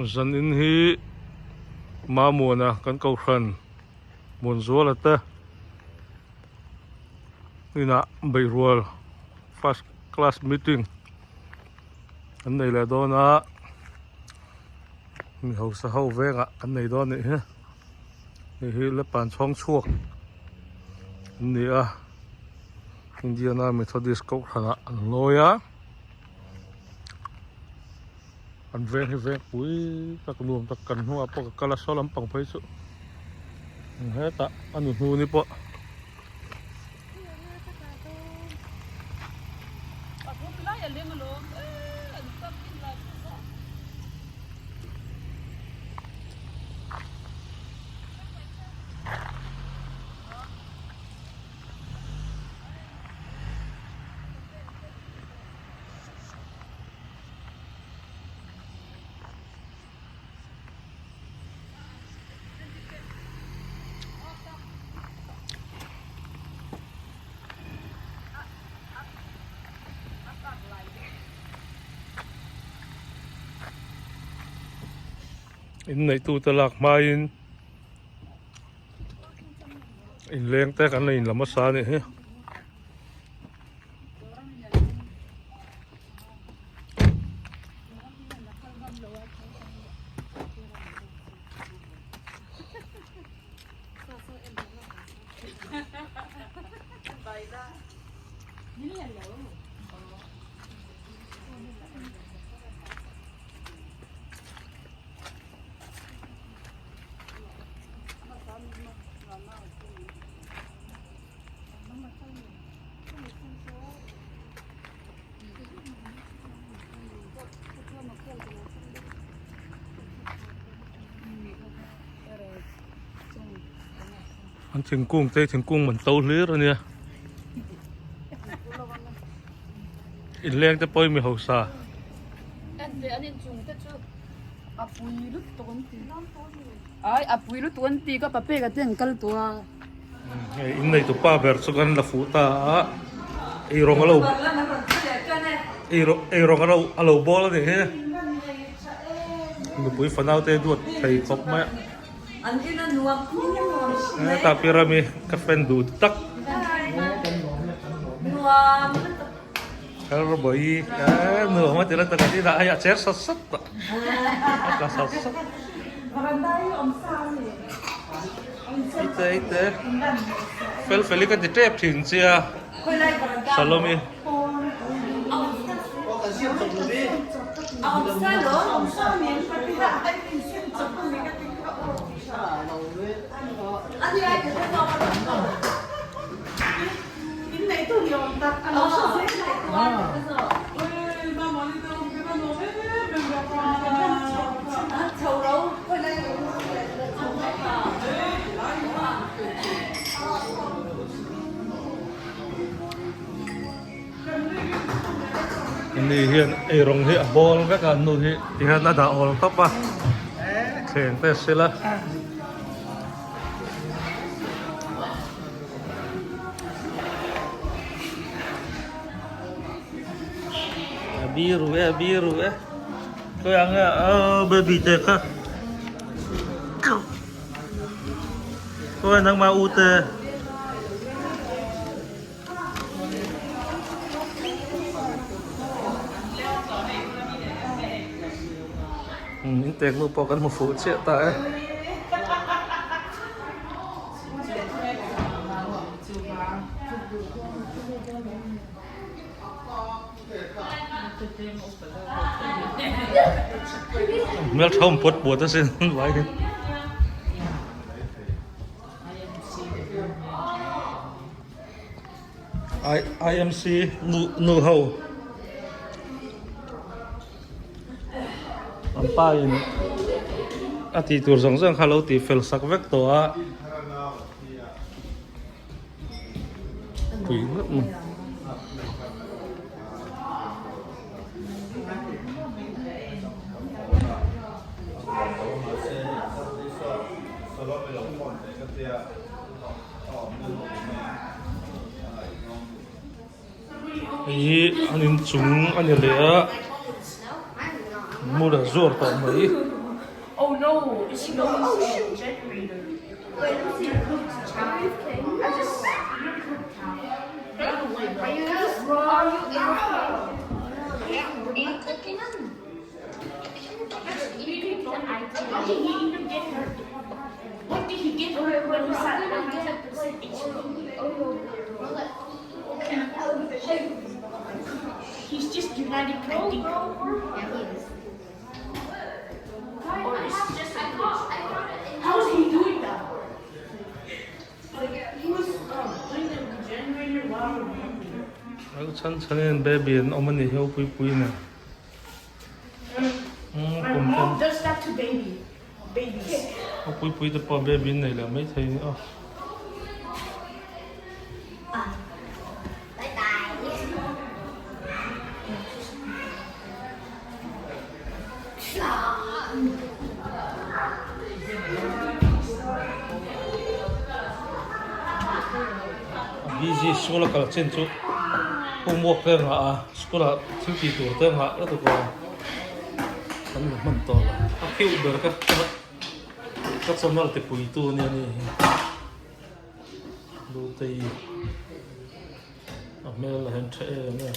Zanin hi Mamuana kan kohhran Muanzuala te inah beihrual first class meeting an nei leh dawn a mi hausa ho vengah an nei dawn anih hi hei hi Lepan chhawng chhuak an ni a Indiana Methodist kohhranah an lawi a. An veng hi veng pui tak nuam tak kan hnungah pawh ka kal a saw lampang phei chu hetah a nu hnu ni pawh. Inneihtute lak hmain inleng te kan la inla hmasa a nih hi. An thingkung te hi thingkung man to hlir a nia inleng te pawh hi mi hausa. Hei in nei tupa ber chu kan la fuh ta a eirawng alo eirawng alo alo bawl a nih hi nupui fanau te duat thei khawp mai a hetah pyramid ka fan duh tak Helrobawi nuam a ti la tak a ti dah hei a cher sat sat ta a tla sat sat ite ite fel fel hi ka ti tep thin chia Salomi Ni hian eirawng hi a bawl vek a nu hi tihian a dah awl tawp a thleng te sila. A biru e a biru e khawi ang nge aw baby te kha khawi nangmah u te. In tek nu pawh kan hmu fuh chiah ta e. Hmel tha awm puat puat asin vai hi. IMC nu nu ho an pa in a tih tur zawng zawng kha lo tih fel sak vek tawh a pui ngawt mai. Hei hi an inchung a ni leh a mur a zuar tawh mai. No, it's no oh, generator. Wait, let me see. I just Are you are you How did he even get her? What did he give her when he sat 100% HP? He's just genetic, I think. Yeah, he is. Or it's just a glitch. How is he doing that? Like, he was um, doing the regenerator while moving. Chhan chhanin baby an awm a nih hi aw pui pui nen. My mom does that to baby babies. A pui pui te pawh baby an nei leh mai thei a ni aw. Bye bye. Busy school a kal chin chu homework te a nghah a. School ah thil tih tur te nghah lutuk a kan la hman tawh lo a cute ber ka ka channel ti pui tu ania ni hi Lutei a hmel a hen tha em em.